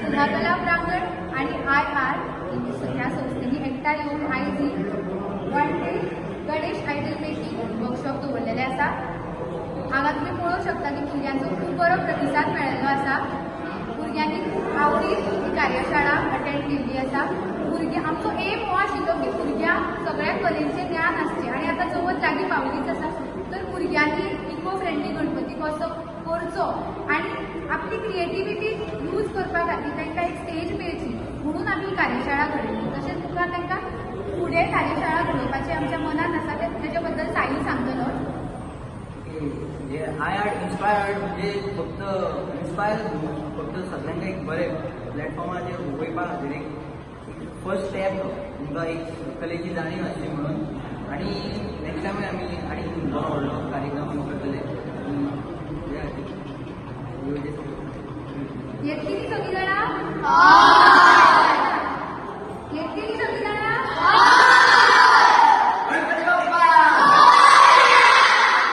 सुधा प्रांगण आणि I R ह्या संस्थेनी एकठांय येवन आयज ही one day Ganesh idol making workshop दवरलेले आसा. हांगा तुमी पळोवंक शकता की भुरग्यांचो खूब बरो प्रतिसाद मेळिल्लो आसा. भुरग्यांनी खूब आवडीन ही कार्यशाळा अटेंड केल्ली आसा. भुरगीं, आमचो एम हो आशिल्लो की भुरग्यांक सगळ्या कलेंचें ज्ञान आसचें आनी आतां चवथ लागीं पावलीच आसा, तर भुरग्यांनी इको फ्रेंडली गणपती कसो करचो आनी आपली क्रिएटिविटी यूज करपा खातीर तांकां एक स्टेज मेळची म्हणून आमी ही कार्यशाळा घडयली. तशेंच मुखार तांकां फुडें कार्यशाळा घडोवपाचें आमच्या मनात आसा. तेच्या बद्दल साई सांगतलो. म्हणजे I art inspire art म्हणजे फक्त इन्स्पायर, फक्त सगळ्यांक एक बरें प्लॅटफॉर्माचेर वयपा खातीर एक फर्स्ट स्टेप तो. तुमकां एक कलेची जाणीव आसची म्हणून. आनी नेक्स्ट टायमूय आमी आनी बरो व्हडलो कार्यक्रम करतले हे खातीर. येतली ती सगळीं जाणां?